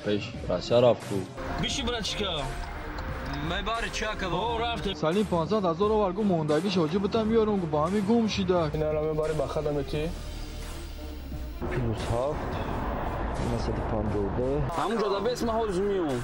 Пеш Россия рафт ку. Биши, братишка. Мебари чака. О, рафтем. Салим 500 ҳазор овар, гу мондагиш ҳоҷӣ бутам биёрум, гу ба ҳамин гум шида. Инара мебари ба хадамети. +7 952. Ҳамун ҷода бес, ман ҳозир меом.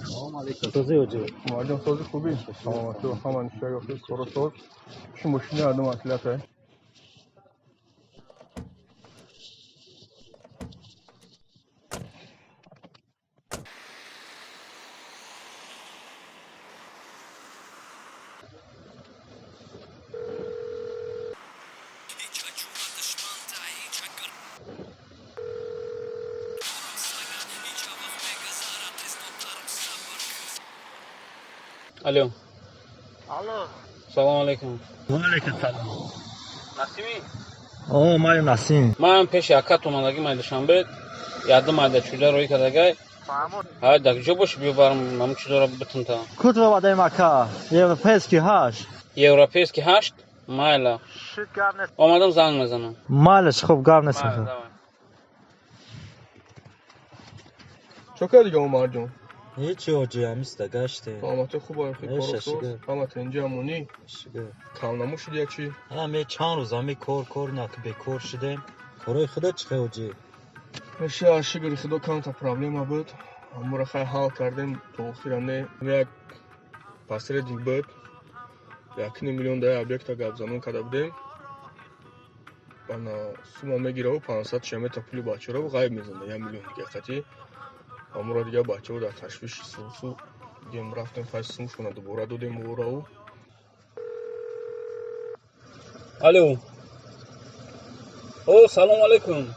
Салом алейкум. Сози ҳоҷӣ. Муаллим, сози, хубӣ? Саломатӣ, ҳама нишаг ёфтед, коро соз. Чӣ мошини одам атлатай? Алло. Алло. Салом алейкум. Ваалейкум салом. Насимӣ? О, ман Насим. Ман пеши акат омадагӣ, май Душанбе, яду майда чӯда рӯй кардагай. Ҳай, дар куҷо бошӣ, биё барам ҳамун чизоро битунта. Кутва вадаи мака, европейский 8. Европейский 8? Майла. Омадам, занг мезанам. Майлаш, хуб, гап нест. Майла, давай. Чо кардӣ, Умарҷон? Ҳечи ҳоҷӣ, ҳамиста гаштем. Саломатӣ, хуб, охи, коро Неша, соз. шукр. Ҳама тинҷи, амонӣ. Шукр. Кам намушид як чӣ? Ҳаме чанд рӯз ҳами кор кор нак бекор шудем. Корои худо чӣ хел, ҳоҷӣ? Неша, шукри худо, камта проблема буд. Ҳамура хай ҳал кардем, то охира не. Як посредник буд. 1,5 миллион дар объекта гапзанон карда будем. Ана сума мегираву 500 шамета пули бачаро ғайб мезана, 1 миллион дига қатӣ. Ҳамура дигар бачаҳо дар ташвиши сусу дигем рафтем, хай сумшона дубора додем ураву. Алло. О, салом алейкум.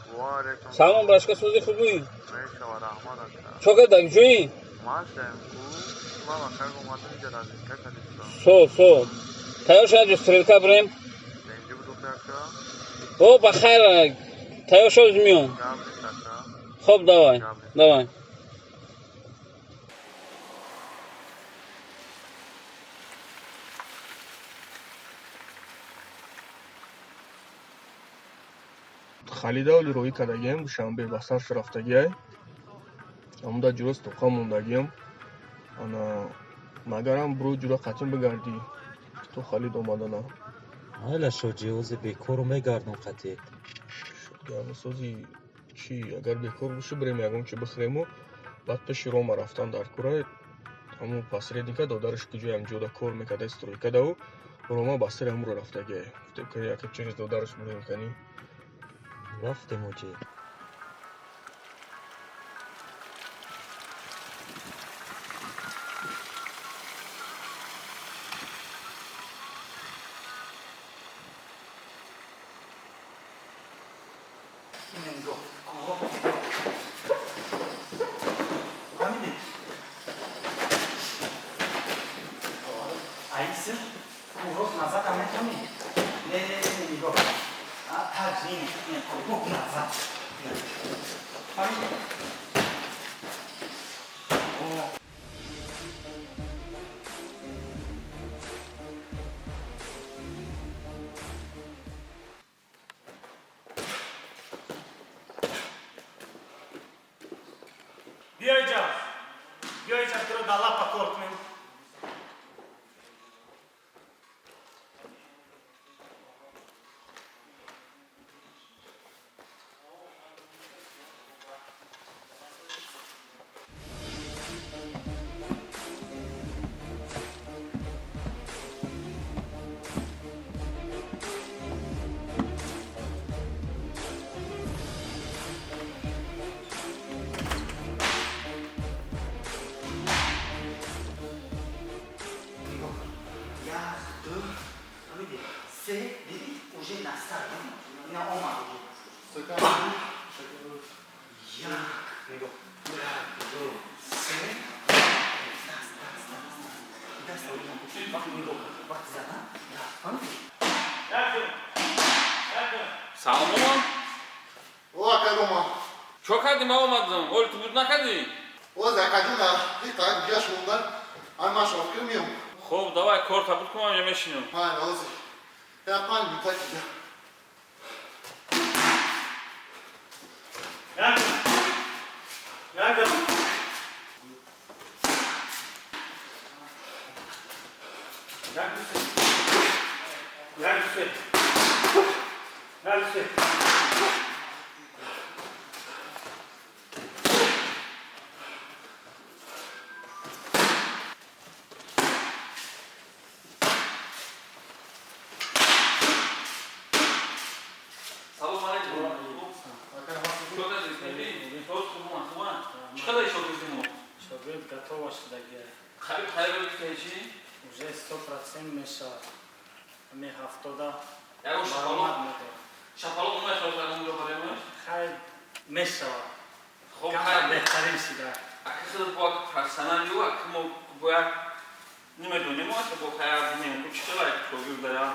Салом, брашка, сози хубӣ? Чо карда, ҷои? Со, со. Тайёр шуд, стрелка бирем? О, ба хайр, тайёр шуд, миём. Хоб, давай, давай. Халида оли роҳӣ кардагиам, Душанбе ба сарш рафтагиай. Ҳамуда ҷура стоқа мондагиам. Ана магарам бирӯ ҷура қатъин бигардӣ то Халид омадана. Майла, шоҷӣ, ҳозир бекору мегардам қатъи. Гармисози чӣ, агар бекор бошӣ, бирем ягон чи бихӯрему баъд пеши Рома рафтан дар кура. Ҳамун посредника додараш ки ҷои ҳамҷода кор мекарда, стройкадаву Рома ба сари ҳамуро рафтагиай. Гуфтем ки яке через додараш бурем кани. Рафтем, ҳоҷӣ. Биёйҷа, биёйҷа, туро дар лапа кор кунем. Салом, Омон. О, ака Рома. Чо кардӣ, ман омадам? Оли ту буд накардӣ? Оз акаҷуна, иқа гӯяш монда, ай ман шофир миём. Хоб, давай, кор табуд кун, ман мешинам. Ман ҳозир. Я 5 минута дига. Як, як. Як, ду, се. Як, ду, се. Як, ду, се. Салом алейкум. Чо кардӣ? Соз хубан, хубан. Чӣ қадар шогирди мо? Шогирд готова шудагия. Хариб хариб чӣ? Уже 100% мешавад. Ҳами 70 Ягон шапалоқ? Баромад медорад. Шапалоқ намехоҳад ягон баремаш? Хай, мешавад. Хоб, Камтар хай. беҳтарин шуда. Ака худат бо профессионал ю, ака мо бояд намедонем, ака бо хая бинем, ку чӣ қадар шогирд дара.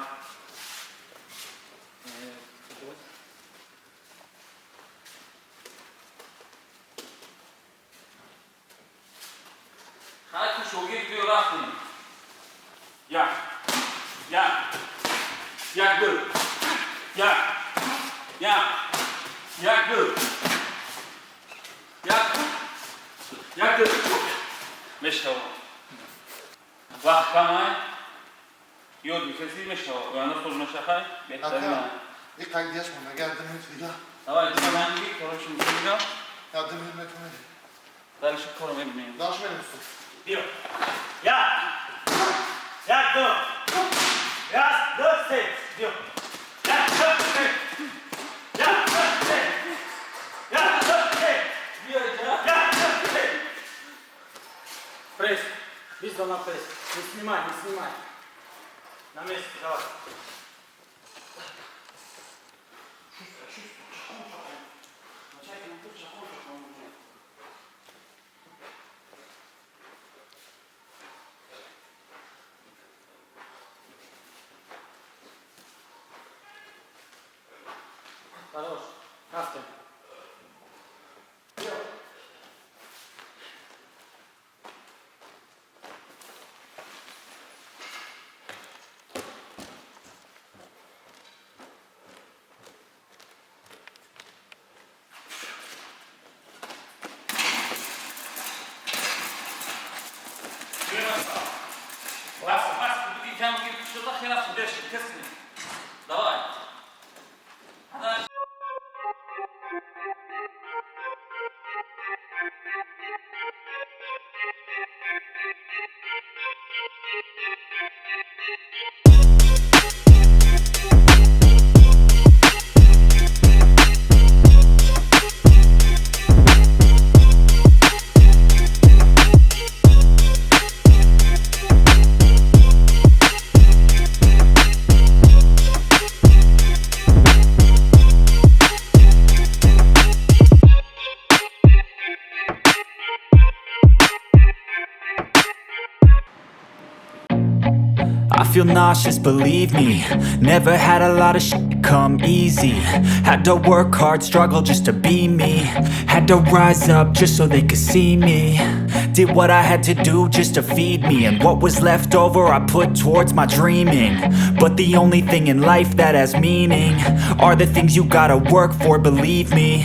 Хай, ку шогирд биё, рафтем. Як. Як. Як, ду. Як. Як. Як, ду. Як. Як, ду. Мешава. Вақт камай. Ёд бикаси мешава. Оянда соз мешахай. Беҳтарин. Ака, иқа гӯяш монда, я 2 минут дига. Давай, дига ман ги, короче, мекунам. Я 2 минут метавонӣ. Дальше коро мебинем. Дальше мерем, устод. Биё. Як. Як, ду. Як, ду, се. Биё. Як, ду, се. Як, ду, се. Як, ду, се. Биё, Як, ду, се. На пресс. Не снимай, не снимай. На месте, давай. Хорош. Рафтем. Давай. I feel nauseous, believe me. Never had a lot of shit come easy. Had to work hard, struggle just to be me. Had to rise up just so they could see me. Did what I had to do just to feed me. And what was left over I put towards my dreaming. But the only thing in life that has meaning are the things you gotta work for, believe me.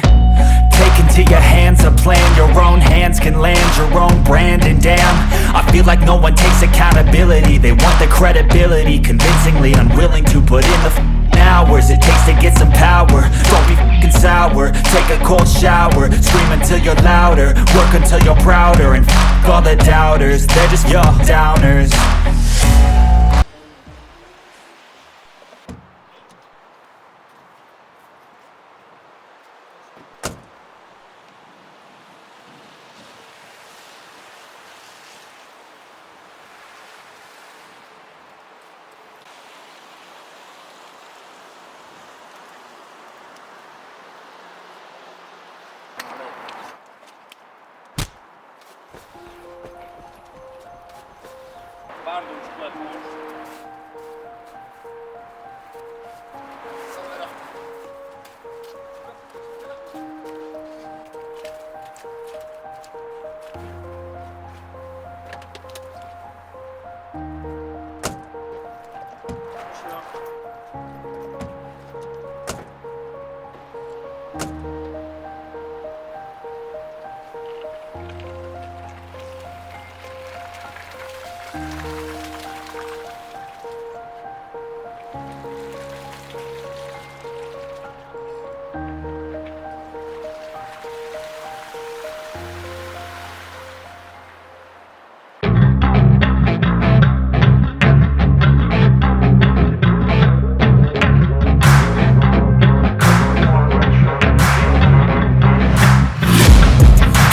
Take into your hands a plan. Your own hands can land your own brand. And damn, I feel like no one takes accountability. They want the credibility, convincingly unwilling to put in the hours it takes to get some power. Don't be f***ing sour, take a cold shower. Scream until you're louder, work until you're prouder. And f*** all the doubters, they're just your downers.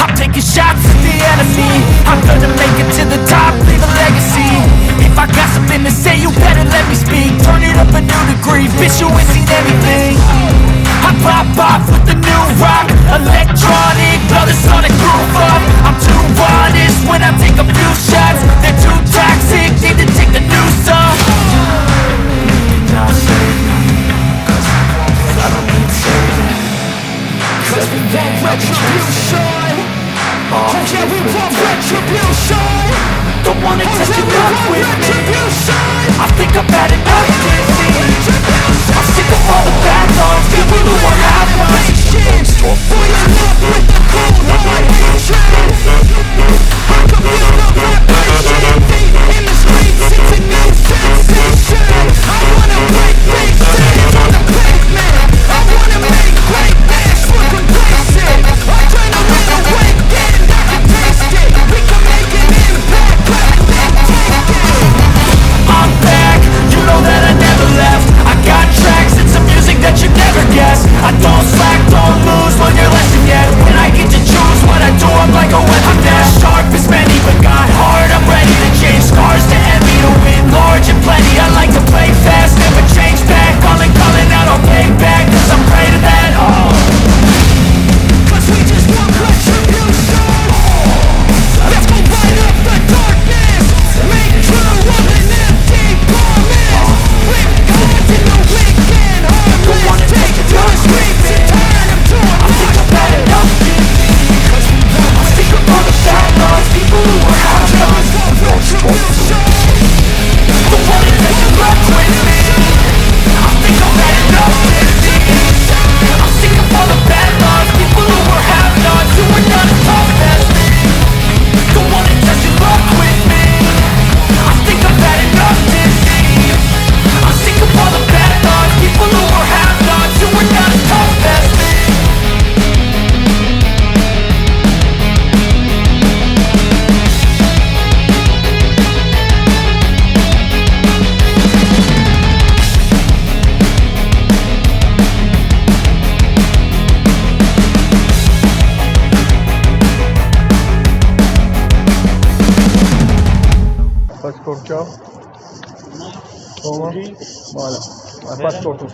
I'm taking shots at the enemy. I'm gonna make it to the top, leave a legacy. If I got something to say, you better let me speak. Turn it up a new degree, bitch, you ain't seen anything. I pop off with the new rock, electronic, blow the sonic roof up. I'm too honest when I take a few shots. They're too toxic, need to take the noose off. Not save me, 'cause I don't need saving. Cause we want retribution. Oh, Yeah, we want retribution. Don't wanna test your luck with me. I think I've had enough disease. I'm sick of all the bad thoughts, people who are half-patience. For your love with the cold hard hatred. I can feel the vibration. Feet in the streets, it's a new sensation. I wanna break faces on the pavement. I wanna make greatness for complacent. Adrenaline awakened, I can taste it. We can make an impact, grab it, then take it. I'm back, you Чао. Бале. Паспорту.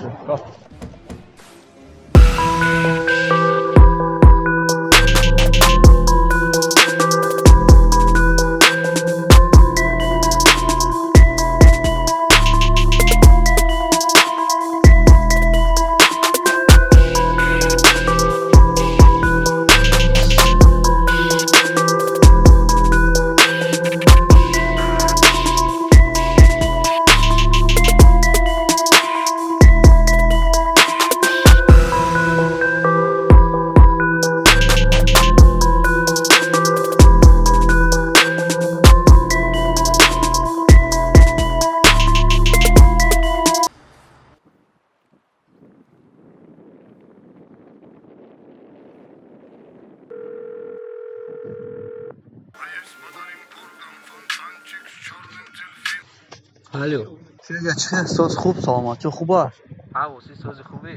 Алло. Федя, чӣ соз хуб, саломатӣ хуб аст? Ҳа, воси сози хубе.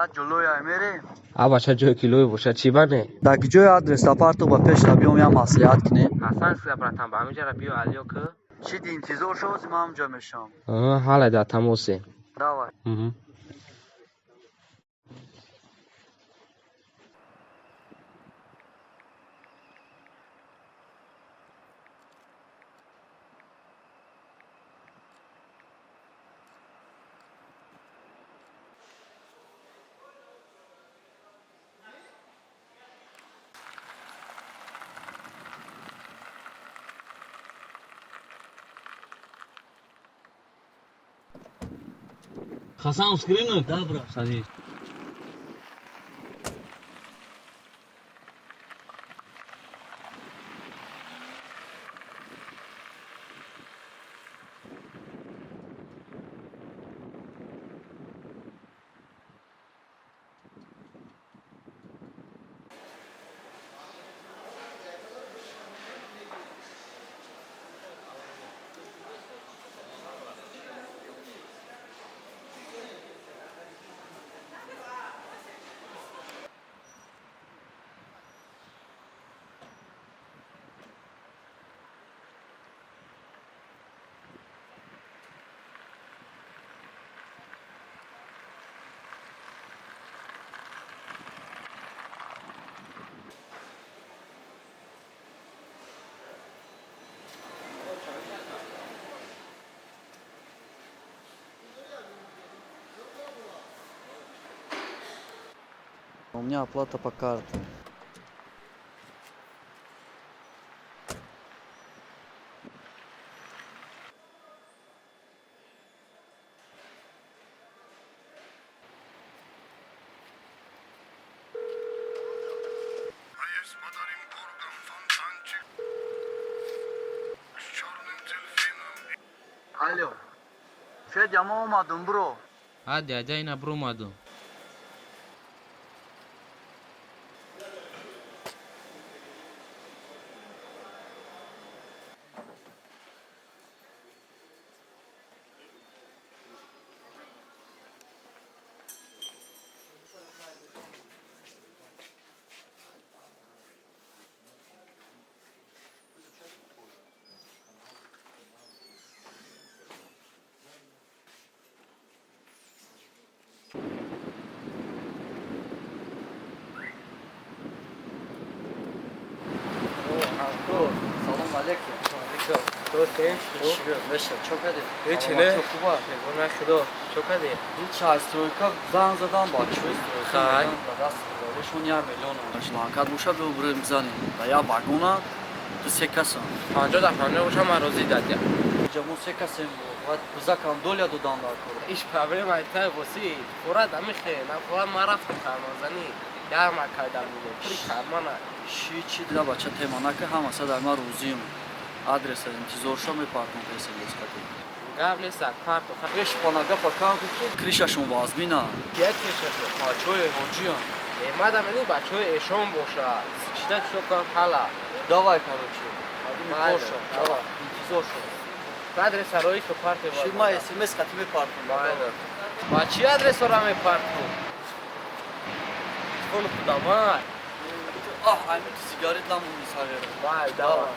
Як ҷулоя мерем. А бача ҷои килои бошад, чӣ бане? Дар ҷои адрес апарту ба пеш биём, як маслиҳат кунем. Ҳасан сила братан, ба ҳамин ҷара биё алё ки. Чӣ ди интизор шози ман ҳамҷо мешавам. Ҳале дар тамосе. Давай. Хасан, ускоренно? Да, брат, садись. У меня оплата по карте. Алло. Федя, ма омадум, бро. А, дядя, ина бро омадум. Салом алейкум. Ҳеч не. Худо, чо кади? Ҳеч, аз стройка занг задан бачаҳои стройка даст шон 1 миллион шланкат боша, биё бирем бизанем. Да як вагона ду се касам. 50 да 50 боша, ман розӣ дадя. Иҷа мо се касем, бояд бизакам доля додан дар кор. Иш проблема та воси фурат амихе на фурат, ман рафтам карманзанӣ, ярма кайда будем пури кармана. Чӣ чӣ дила бача, тема нака, ҳамаса дар ман розием. Адреса интизор шо, мепартон смс кати. Гап нест, парту. Еш пана гапа кам ки кришашон вазмина. Кия кришашон? Бачаҳои ҳоҷиям. Мадам ини бачаҳои эшон боша. Чита чито кам ҳала. Давай, короче. Мадими давай. Интизор шо. Адреса рои ки парте. Ши ма смс кати мепартон. Ба чӣ адресора мепарту? Телефону худавай. Аҳ, ами сигарет намонди савера. Вай, давай.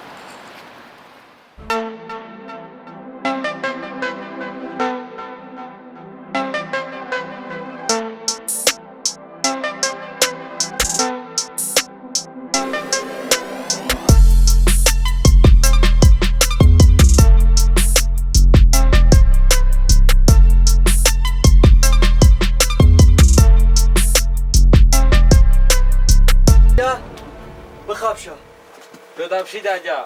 За пши даҷа.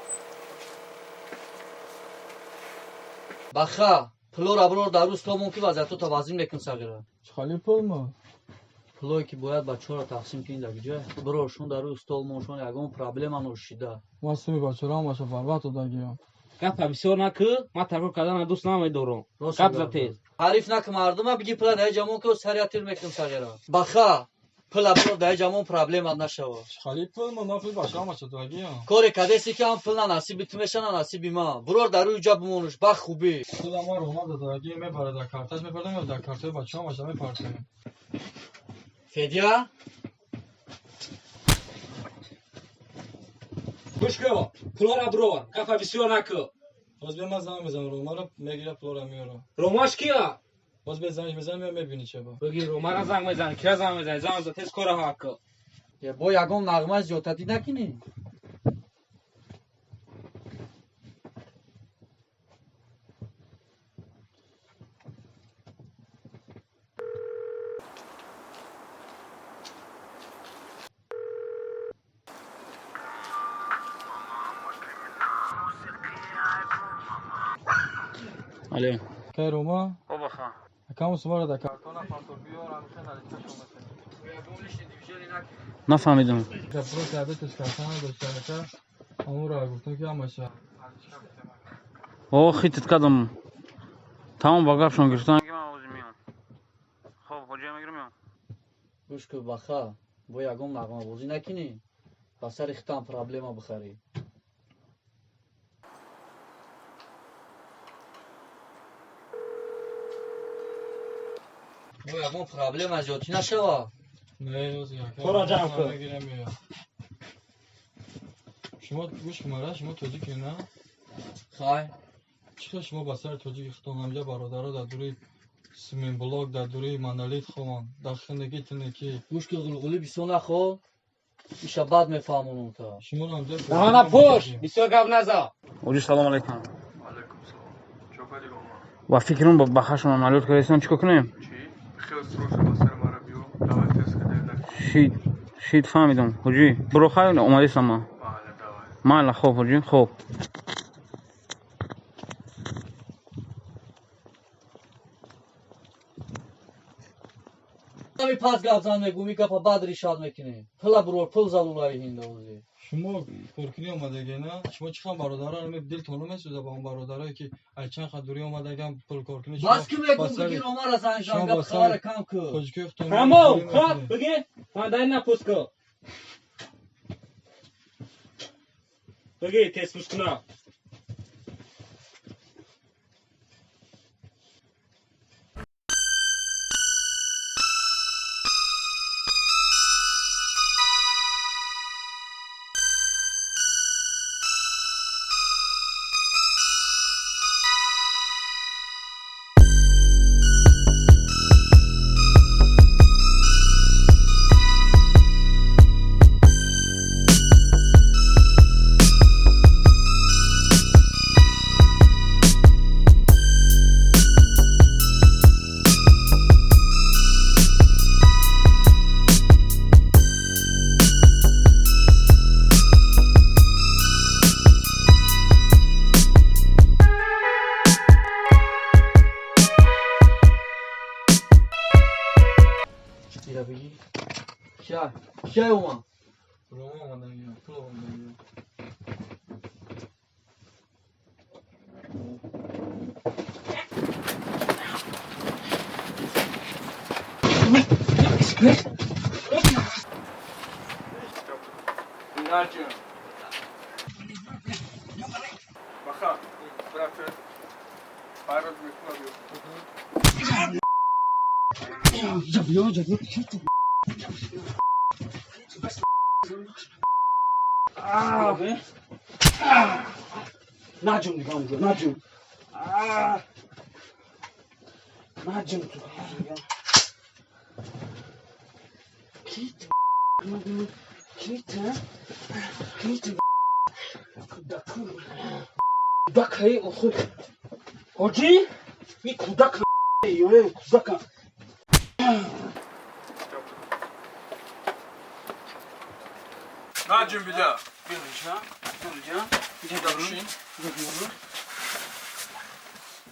Баха, пулора бирор дар рӯз то мумкин вазъиятото таваззин мекун сағира. Чӣ пул ма? Пулое ки бояд бачаҳоро тақсим кунӣ дар ҷой. Бироршон дар рӯи стол моншон ягон проблема ношида. Ма суми бачаҳо ҳамаша барбат додагиям. Гапа бисёр накӣ, ман такрор кардана дӯст намедорам. Гап за тез. Ҳариф наки мардума биги пула дар ҷамон ки сария тир мекунам сағира. Баха, пула бирор дар ҷамон проблема нашава. Чӣ пул ма? Ма пул бачаҳо ҳамаша додагиям. Коре кадеси ки ҳам пул на насиби ту меша, на насиби ман. Бирор дар рӯи ҷа бимонуш, ба хубӣ. Пула ма рома додагиям, мебарад дар карташ мепардам ё дар картаи бачаҳо ҳамаша мепартем. Федя? Гӯш кун, пулора бирор, гапа бисёр накӣ. Боз бия ман занг мезанам, Ромаро мегира, пулора меёра. Ромаш кия? Боз бия занг мезанам, мея мебинӣ чеба. Бигӣ Ромара занг мезанӣ, кира занг мезанӣ, занг за тез кора ҳал кун. Е, бо ягон нағма зиёдтатӣ накунӣ? Алё. Кай Рома? О баха. Акаму сумара дар картона партор биёр, ҳамиша наличкашо метем. Нафаҳмидам. Просто обедаш карта надошт, ака. Амура гуфтам ки ҳамаша наличка битем. О, хитит кардам. Тамом ба гапшон гирифтан. Ман ози меём. Хоб, ҳоҷия мегирам меём. Гӯш кун баха, бо ягон нағмабозӣ накунӣ, ба сари хитам проблема бихарӣ. Бо ягон проблема зиёдтӣ нашава. Не, ози ака. Кора ҷамъ кун. Мегирам меём. Шумо гӯш кун мара, шумо тоҷикӣ на? Хай. Чӣ хел шумо ба сари тоҷики худтон ҳамҷа бародаро дар дури симинблок, дар дури монолит хобанд, дар хинакӣ тинакӣ. Гӯш кун, ғулғулӣ бисёр нахо, иша бад мефаҳмонам та. Шуморо ҳамҷа Даҳана пӯш, бисёр гап наза. Ҳоҷи салом алейкум. Алейкум салом. Чо кардӣ Рома? Ва фикрам ба хашм амалиёт кардастам, чӣ кор кунем? Чӣ? Хел срочно ба сари мара биё. Давай тез каде на. Шид, шид фаҳмидам. Ҳоҷи, биро хайр, омадистам ман. Бале, давай. Майла, хоб ҳоҷи, хоб. Ами пас гап зан мегӯм, и гапа баъд решат мекунем. Пула бирор, пул зарурай ҳинда ози. Шумо коркунӣ омадагӣ на? Шумо чӣ хел бародаро дилтон намесӯза ба он бародарое ки ай чанд қад дурӣ омадаган пул коркунӣ? Бас ки мегӯм, бигир омара занг зан, гап хабара кам кун. Тоҷикои худтон Тамом, хоб, бигӣ, фандарина пӯст кун. Бигӣ, тез пӯст куна. Ира бигӣ. Кия? Кия омад? Рома омадагӣ, пул омадагӣ. Баха, брате, парад мекунам. Наҷум дигам уҷо, наҷум. Наҷум ту. Кит. Кит, кит. Кудаку. Кудакаи охир. Ҳоҷӣ, ин кудака ё кудака. Наҷум била. Биё инҷа.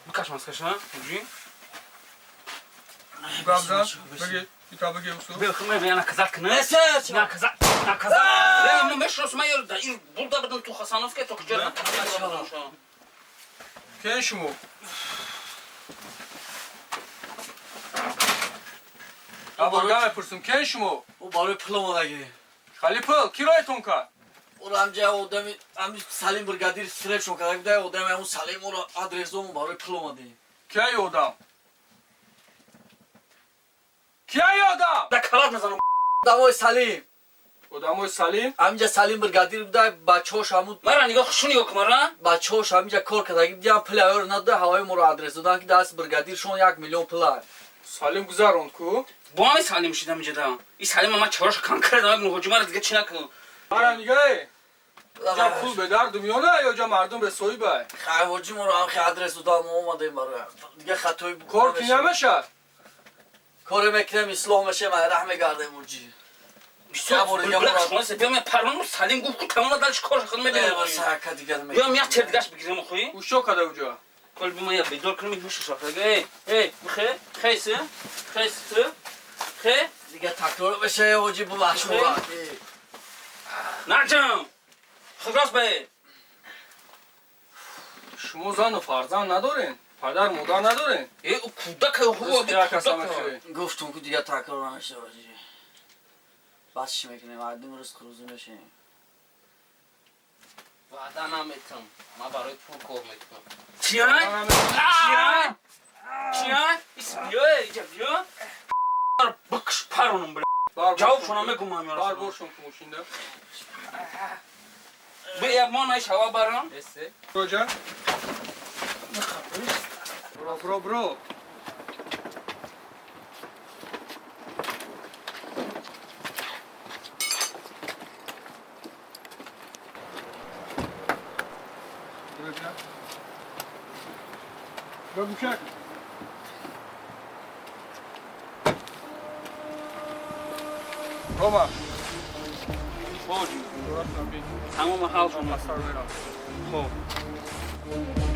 Бикаш маскаша, ҳоҷӣ. Гап зан, бигӣ, ита бигӣ усу. Бел хумай бия наказать кна. Наказать, наказать. Ре, мо мешнос ма ёр да ир бурда будам ту Хасановска то куҷо наказать. Кен шумо? Або гап мепурсам, кен шумо? Ӯ барои пул омадагӣ. Хали пул, ки роятон кард? Ӯро ҳамҷа одами ҳами Салим бригадир сребшон карда буда, одами ҳамун Салим ӯро адрес дом, барои пул омадем. Кияи одам? Кияи одам? Да калат мезанам. Одамои Салим. Одамои Салим? Ҳаминҷа Салим бригадир буда, бачаҳош ҳамун Мара нигоҳ, хушу нигоҳ кун мара. Бачаҳош ҳаминҷа кор кардагӣ будиам, пули аёро надода, ҳавои моро адрес додан, ки даст бригадиршон 1 миллион пула. Салим гузаронд ку? Бо ҳами Салим шидам инҷа. И Салим ма чарош конкретно мегум, ҳоҷӣ, мара дига чӣ накун. Мара нигоҳе. Ҷа пул бедардум ё на, ё ҷа мардум бесоҳибай? Хай, ҳоҷӣ, моро ҳам хе адрес додан, мо омадем барои дига хатои Кор ки намешад? Коре мекунем, ислоҳ мешем, айраҳ мегардем, ҳоҷӣ. Биём, Салим гуфт ку тамома дальше кор худ мебинем. Биём, як чер дигаш бигирем хуи. Ӯ шо када уҷа? Кол бима я бедор кунем, ҳушаш рафтага. Эй, эй, бихе, хейси, хейси, хе. Дига такрор меша, ҳоҷӣ, бубахш моро. Наҷам. Худ бе. Шумо зану фарзанд надорен? Падар модар надорен? Э, ӯ кӯдак ҳу. Гуфтум ку, дига такрор намеша, ҳоҷӣ. Бас, чӣ мекунем, мардум рӯз хурӯзӣ мешем. Ваъда наметам. Ман барои пул кор мекунам. Чия? Чия? Чия? Ис биё, иҷа биё. Бикш паронам, бля. Ҷавобшона мегум ман. Бар боршон ку мошинда. Бия, мо най шава барам. Роҷа. Бро, бро, бро. Бро, гӯшак. Рома. Ҳоҷи. Тамоми ҳал шуд. Сар мерам. Хоб.